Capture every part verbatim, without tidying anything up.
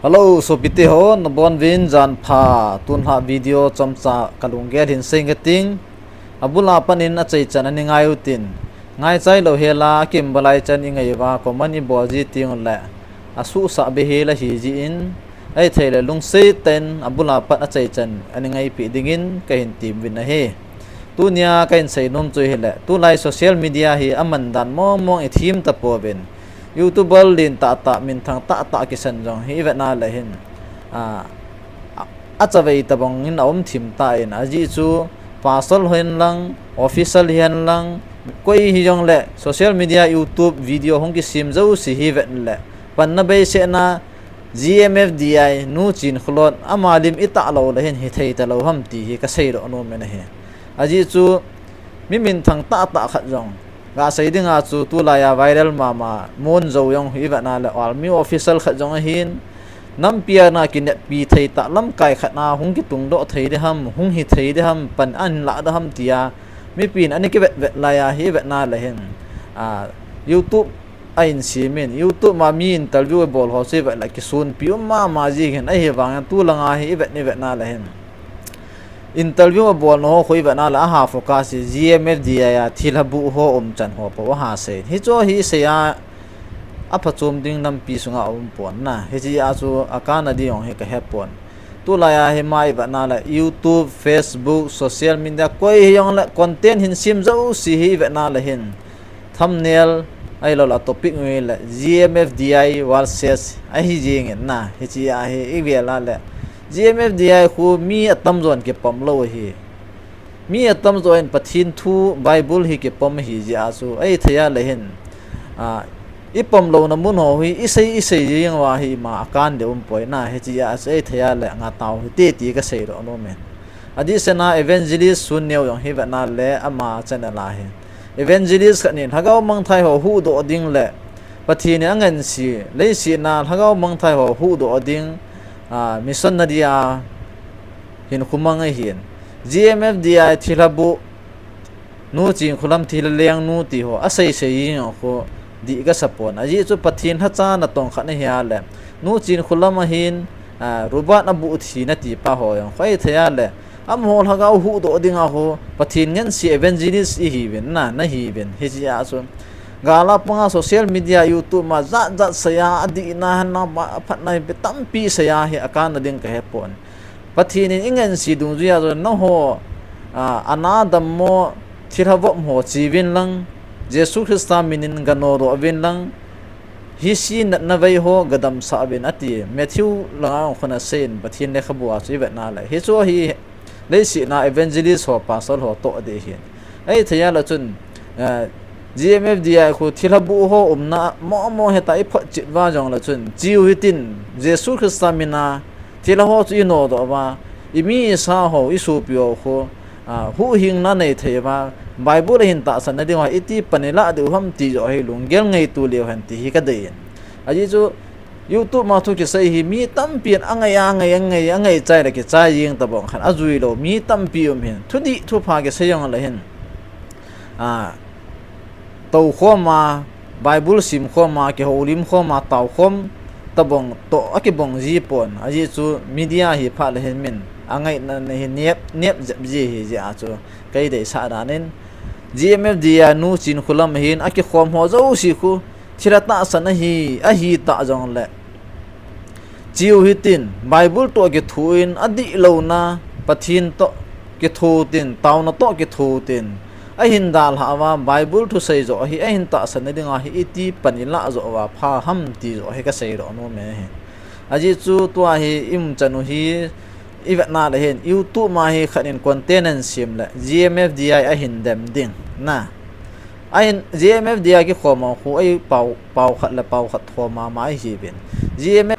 Hello, sopite ho, nabonuvin janpha. Tunlhah video chomcha kalunggel hin seinge ting. Abula panin achaichan ani ngai utin. Ngaichai lou hela, akimbalai chan ingai uva, comment ibol ji teng uleh, asuhsah be hel ahi jin, ahithei le lungset tah in abula pat achaichan ani ngaipi dingin kahin temuvin ahi. Tunia kahin seinom chu hileh, tulai social media hi amandan mongmong ithim tapouvin. YouTuber lentah tah, minthang tahtah kisan jong hi ivet na leh hin, a, a, achavei tabang in aum thim tan, ajeh chu pastor hihen lang, official hihen lang, koi hijongleh social media, YouTube video hung kisem jouse hi ivet leh, panna beisetna, G M F D I, Nu Chinkholon, ama lim itah lou leh hin hithei talou ham ti hi kaseidoh nom in ahi. Ajeh chu, mi minthang tahtah khat jong, gasei dinga chu tulai a viral mama, Mon Jou jong hi ivet na leh army official khat jong ahin, nampi a ana kineppi thei tah lamkai khat a hung kitungdoh thei ding ham, hung hithei ding ham, pan ahin lah ding ham tia, mipin ana kivetvet lai a hi ivet na leh hin, a, YouTube ahin semin, YouTube ma mi interview abol ho chu ivet leh kisonpi um mama jing in, ahivangin tulanga hi ivet, ivet na leh hin, interview abolna ho khu ivet na leh aha focus hi G M F D I a thilha buh ho umchan ho pou aha sei. Hichu hi isei a, aphachom ding nampi sunga aumpon na. Hiche a chu akanna ding jong hi kahepon. Tulai a hi ma ivet na leh YouTube, Facebook, social media, koi hijongleh content hin sem jouse hi ivet na leh hin, thumbnail, ahilouleh topic ngai leh G M F D I versus ahi jingin na. Hiche a hi ivel a leh G M F D I khu mi atamjon kipom lou ahi. Mi atamjon in Pathen thu Bible hi kipom ahi jeh a chu, ahithei a leh hin, a, ipom louna mun ho hi isei, isei jeng uva hi ima akan ding umpoi na. Hiche a chu ahithei a leh ngatau hite ti kaseidoh nom in. Adehset a Evangelist Sun Neo jong hi ivet na leh ama channel a hi, evangelist khat in lhagao mangthai ho huhdoh ding leh Pathen in angansei, leiset a lhagao mangthai ho huhdoh ding, a, missionary a hinkho mang ahin. G M F D I thilha buh, Nu Chinkholam thilha lengnu ti ho asei sei jing jong khu dih kasa pon. Ajeh chu Pathen lhacha natong khat ahi a leh, Nu Chinkholam ahin, a, Robert abuh thina ti pa ho jong khu ahithei a leh, amaho lhagao huhdoh dinga khu Pathen ngansei evangelist ihiuvin na, nahiuvin. Hiche a chu gal a panga social media, YouTube ma jat jat sei a, adihna, ahinna, aphatna hi tampi sei a hi akanna ding kahepon. Pathen in ingansei dungjuia chu nangho, a, ana dammo thilha vop ho cheuvin lang, Jesu Christa min in ganodoh uvin lang, hise natna vei ho gadamsah uvin ati. Matthew langa jong khu ana seiyin, Pathen lekhabu a chu ivet na leh. Hichu hi leiset a evangelist ho, pastor ho toh ding ahin. Ahithei a leh chun, eh, G M F D I khu thilha buh ho umna momo hita iphotchet uva jongleh chun, cheu hitin, Jesu Christa min a thilha ho chu inodoh uva, imi isa ho, isopi ho khu, a, huhhingna nei thei uva, Bible ahin tahsan na ding uva iti pan ilah diu ham ti joh hi lunggel ngaito leu hen ti hi kadei in. Ajeh chu YouTube ma thu kisei hi mi tampin angai, angai, angai, angai chai leh kichai jeng tabang khan ajui lou mi tampi um hin. Thudih thupha kisei jongleh hin, a, toukhom a, Bible simkhom a, kihoulim khom a, taokhom tabang toh akibang ji pon. Ajeh chu media hi phat leh hin min angaina hi nep, nep jep ji ahi jeh a chu kadeisah dan in, G M F D I a Nu Chinkholam ahin, akikhom ho jouse khu thilha tahsan ahi, ahitah jongleh, cheu hitin, Bible toh kithoin, adihlouna Pathen toh kitho tin, taona toh kitho tin, ahin dalhah uva, Bible thusei joh hi ahin tahsan na dinga hi iti pan ilah joh uva pha ham ti joh hi kaseidoh nom e hi. Ajeh chu tua hi iumchan u hi ivet na leh hin, YouTube ma hi khat in content ahin sem leh G M F D I ahin dem ding na. Ahin, G M F D I kikhom ho khu ei pao, pao khat le pao khat thom mama ahiuvin. G M F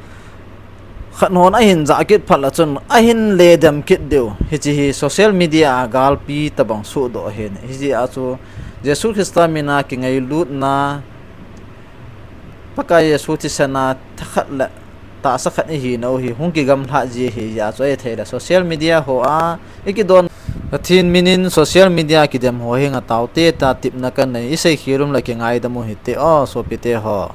khat hon ahin jah kit phat leh chun ahin ledem kit diu. Hiche hi social media a galpi tabang sohdoh ahin. Hijeh a chu Jesu Christa min a kingailutna, Pakai Jesu thisan a thakhat le tahsa khat ihinau hi hung kigamlha ji ahi jeh a chu ahithei leh social media ho a ikidon Pathen min in social media kidem ho hi ngatau tah a tepna kanei, isei khel um leh kingaidam u hite o, sopite ho.